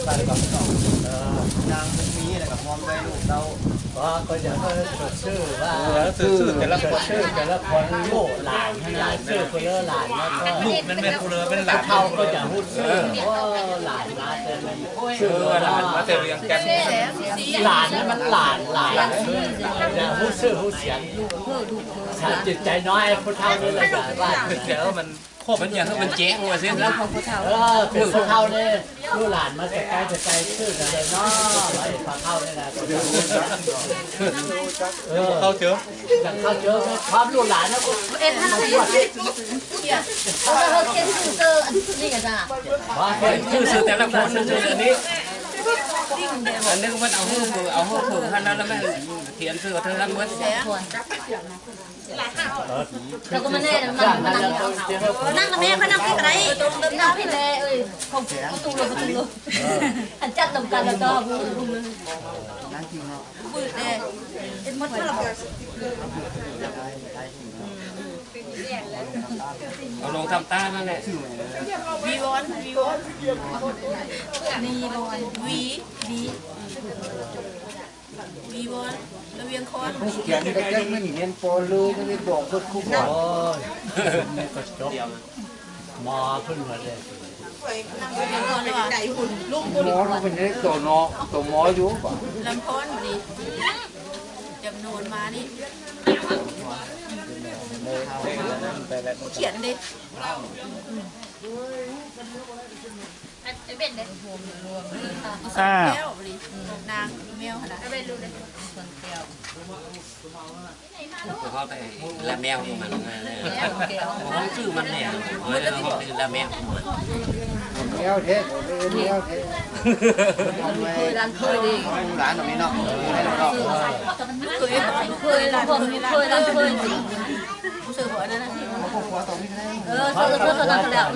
ແລ້ວກໍ ເອີ ນາງມີ ແລ້ວກໍຮວມດ້ວຍລູກເຕົ້າ ວ່າກໍຢາກໃຫ້ສົດຊື່ວ່າ ເອີ ຊື່ ຊື່ແຕ່ລະຄົນ ຊື່ແຕ່ລະຄົນ ລູກຫຼານຫັ້ນນະ ຊື່ຜູ້ເລີຫຼານ ແລ້ວກໍລູກແມ່ນ ແມ່ນຜູ້ເລີເປັນຫຼານ ເຖົ້າກໍຢາກຮູ້ຊື່ ເອີ ໂອ້ ຫຼານມາແຕ່ ເອີ ຫຼານມາແຕ່ວຽງຈັນ ຫຼານນັ້ນມັນຫຼານ ຫຼານ ຢາກຮູ້ຊື່ຮູ້ສຽງ ຖ້າຈິດໃຈນ້ອຍ ຜູ້ເຖົ້ານີ້ແຫຼະ ຢາກວ່າ ແຕ່ວ່າມັນ ມັນຢາກໃຫ້ມັນແຈ້ງວ່າຊັ້ນຊະ ເອີ ເປັນຜູ້ເຖົ້ານີ້ ລູກຫຼານມາແຕ່ໄກແຕ່ໄກ ຊື່ກັນເລີຍເນາະ ເອີ ເຂົາເຈົ້າ ຢາກເຂົ້າເຈີ ຄວາມລູກຫຼານນະ ເອັດຫັ້ນ ເອີ ເຂົາຂຽນຊື່ເຊີ ອັນນີ້ກໍໄດ້ ວ່າຂຽນຊື່ຊື່ແຕ່ລະຄົນ ຊື່ອັນນີ້ ອັນໜຶ່ງມັນເອົາຮູບ ເອົາຮູບເພິ່ນຫັ້ນ ແລ້ວແມ່ນຂຽນຊື່ເທົ່ານັ້ນໝົດ ເຈົ້າກໍມາແນ່ ມານັ່ງ ນັ່ງນຳແມ່ ຂ້ອຍນັ່ງພີ້ກໍໄດ້ ນັ່ງພີ້ແດ່ເອີຍ ຂອງປະຕູລົງ ປະຕູລົງ ອັນຈັດນຳກັນແລ້ວກໍ ນັ່ງພິງເນາະ ບືດແດ່ ເຮັດໝົດແລ້ວ ເອົາລົງທຳຕານັ້ນແຫຼະ ວີວອນ ວີວອນ ວີວອນ ວີ ວີ ວີວອນ ລະວຽງຄອນ ຂຽນກະຈັກມັນຮຽນປໍເລີ ກໍໄດ້ບອກເບິດຄູບອກ ໂອ້ຍ ແມ່ກໍຈົບ ໝໍເພິ່ນວ່າເດ້ ວຽງຄອນລະວ່າ ໝໍເຮົາເປັນໄດ້ໂຕເນາະ ໂຕໝໍຢູ່ ລຳພອນນີ້ ຈຳນວນມານີ້ ຂຽນເດ້ ອ່າ ແມວນີ້ ນາງແມວຫັ້ນນະ ເຂົາໄປລະແມວຂອງມັນ ເອີ ຂອງຊື່ມັນແຫຼະ ເອີ ຂອງຊື່ລະແມວຂອງມັນ ແມວແທ້ ແມວແທ້ ເຄີຍຫຼານເຄີຍເດ້ ຫຼານເຮົານີ້ເນາະ ເຄີຍ ເຄີຍຫຼານເຄີຍ ເຄີຍຫຼານເຄີຍ ເອີ ເອີ ເອີ ເອີ ເອີ ແລ້ວ